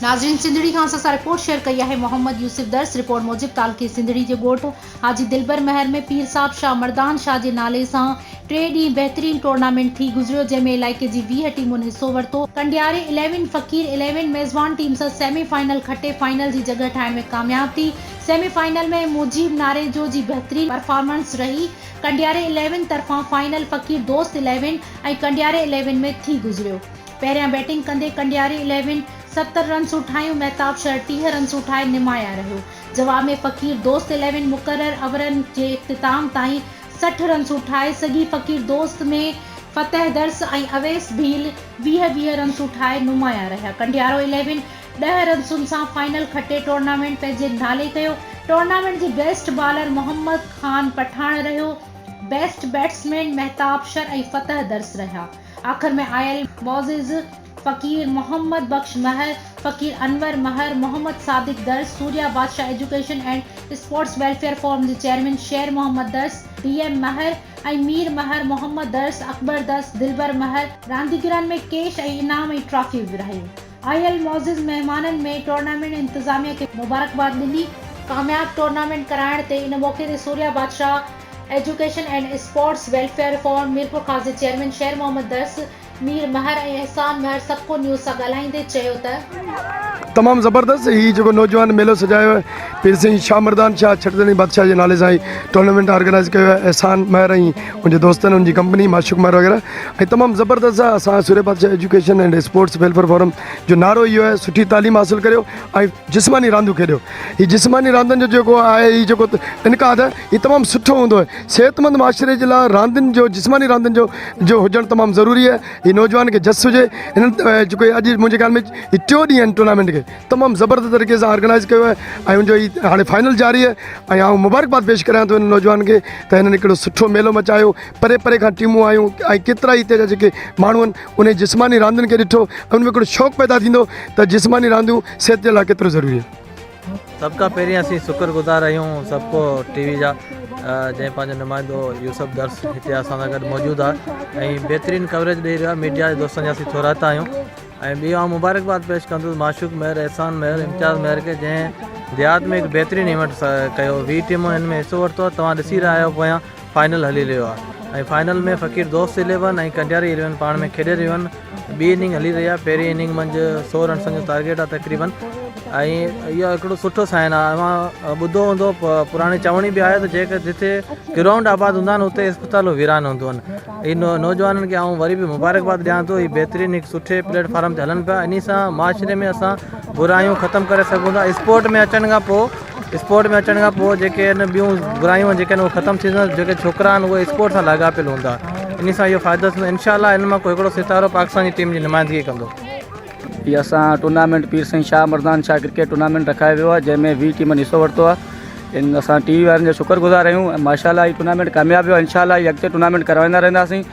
ناظرين سنڌڙي کان اسان سان رپورٽ شيئر ڪئي آهي محمد يوسف درس رپورٽ موجب تعلقي سنڌڙي جي ڳوٺ حاجي دلبر مهر ۾ پير صاحب شاهه مردان شاهه جي نالي سان ٽي ڏينهن بهترين ٽورنامينٽ ٿي گذريو جنهن ۾ علائقي جي 20 ٽيمن حصو ورتو. ڪنڊياري اليون فقير اليون ميزبان ٽيم سان سيمي فائنل کٽي فائنل جي جڳهه ٺاهڻ ۾ ڪامياب ٿي. سيمي فائنل ۾ مجيب ناريجو جي بهترين پرفارمنس رهي. ڪنڊياري اليون طرفان فائنل فقير دوست اليون ۽ ڪنڊياري اليون ۾ ٿي گذريو. پهريان بيٽنگ ڪندي ڪنڊياري اليون 70 رنسون ٺاهيون، مهتاب شر 30 رنسون ٺاهي نمايان رهيو. جواب ۾ فقير دوست اليون مقرر اوورن جي اختتام تائين 60 رنسون ٺاهي سگهي، فقير دوست ۾ فتح درس ۽ اويس ڀيل 20 20 رنسون ٺاهي نمايان رهيا. ڪنڊيارو اليون 10 رنسن سان فائنل کٽي ٽورنامينٽ پنهنجي نالي ڪيو. ٽورنامينٽ جي بيسٽ بالر محمد خان پٺاڻ رهيو، بيسٽ بيٽسمين مهتاب شر ۽ فتح درس رهيا. آخر ۾ آيل معزز فقير محمد بخش مهر، فقير انور مهر، محمد صادق درس، Surya Badshah education and sports welfare forum جي چيئرمين شير محمد درس، ڊي ايم مهر ۽ مير مهر، محمد درس، اڪبر درس، دلبر مهر، رانديگرن ۾ ڪيش ۽ انعام ۽ ٽرافيون ورهايون. آيل معزز مهمانن ۾ ٽورنامينٽ انتظاميه کي مبارڪباد ڏني. ڪامياب ٽورنامينٽ ڪرائڻ تي ان موقعي تي Surya Badshah education and sports welfare forum Mirpurkhas جي چيئرمين شير محمد درس، مير مهر ۽ احسان مهر سڀڪو نيوز سان ڳالهائيندي چيو ته. تمام زبردست هي جيڪو نوجوان ميلو سجايو آهي پير سائين شاهه مردان شاهه ڇٽدڻي بادشاهه جي نالي سان هي ٽورنامينٽ آرگنائز ڪيو آهي احسان مهر ۽ ان جي دوستن ان جي ڪمپني معشوق مهر وغيره ۽ تمام زبردست آهي اسان Surya Badshah education and sports welfare forum جو نعرو اهو آهي سٺي تعليم حاصل ڪريو ۽ جسماني رانديون کيڏيو هي جسماني راندن جو جيڪو آهي هي جيڪو انعقاد آهي هي تمام سٺو هوندو آهي صحتمند معاشري جي لاء راندين جو جسماني راندين جو جو هجڻ تمام ضروري آهي هي نوجوان کي جس هجي هنن جيڪو اڄ منهنجي خيال ۾ هي ٽيو ڏينهن آهن ٽورنامينٽ کي تمام زبردست طريقي سان آرگنائز ڪيو آهي ۽ ان جو هي هاڻي فائنل جاري آهي ۽ آئون مبارڪباد پيش ڪريان ٿو هن نوجوان کي ته هنن هڪڙو سٺو ميلو مچايو پري پري کان ٽيمون آيون ۽ ڪيترا ئي هتي جا جيڪي ماڻهو آهن انهي جسماني راندين کي ڏٺو ۽ ان ۾ هڪڙو شوق پيدا ٿيندو ته جسماني رانديون صحت جي لاء ڪيترو ضروري آهن. سڀ کان پهرين اسين شڪر گذار آهيون سڀڪو ٽي وي جا جنهن پنهنجو نمائندو يوسف درس هتي اسان سان گڏ موجود آهي ۽ بهترين ڪوريج ڏئي رهيو آهي ميڊيا جي دوستن جا اسين ٿورائتا آهيون ۽ ٻي آئون مبارڪباد پيش ڪندس معشوق مهر احسان مهر امتياز مهر کي جنهن ديهات ۾ هڪ بهترين ايونٽ ڪيو 20 ٽيمون هن ۾ حصو ورتو توهان ڏسي رهيا آهيو پويان فائنل هلي رهيو آهي ۽ فائنل ۾ فقير دوست اليون ۽ ڪنڊياري اليون پاڻ ۾ کيڏي رهيون آهن ٻي اننگ هلي رهي آهي پهرين اننگ منجهه سو رنسن جو ٽارگيٽ آهي تقريبن ۽ اهو هڪڙو سٺو سائن آهي اوهان ٻڌو هوندو پراڻي چوڻي به آهي ته جيڪر جتي گرائونڊ آباد هوندا آهن اتي اسپتالون ويران هونديون آهن هي نوجوانن کي آئون وري به مبارڪباد ڏيان ٿو هي بهترين هڪ سٺي پليٽ فارم تي هلن پيا انهي سان معاشري ۾ اسان برايون ختم ڪري سگهون ٿا اسپورٽ ۾ اچڻ کان پوء اسپورٽ ۾ اچڻ کان پوء جيڪي آهن ٻيون برايون جيڪي آهن اهي ختم ٿي وينديون جيڪي ڇوڪرا آهن اهي اسپورٽ سان لاڳاپيل هوندا انهي سان اهو فائدو ٿيندو انشاء الله ان مان ڪو هڪڙو ستارو پاڪستان جي ٽيم جي نمائندگي ڪندو. هي اسان ٽورنامينٽ پير سائين شاهه مردان شاهه ڪرڪيٽ ٽورنامينٽ رکايو ويو آهي جنهن ۾ 20 ٽيمن حصو ورتو آهي ان اسان ٽي وي وارن جا شڪر گذار آهيون ۽ ماشاء الله هي ٽورنامينٽ ڪامياب ويو آهي انشاء الله هي اڳتي ٽورنامينٽ ڪرائيندا رهنداسين.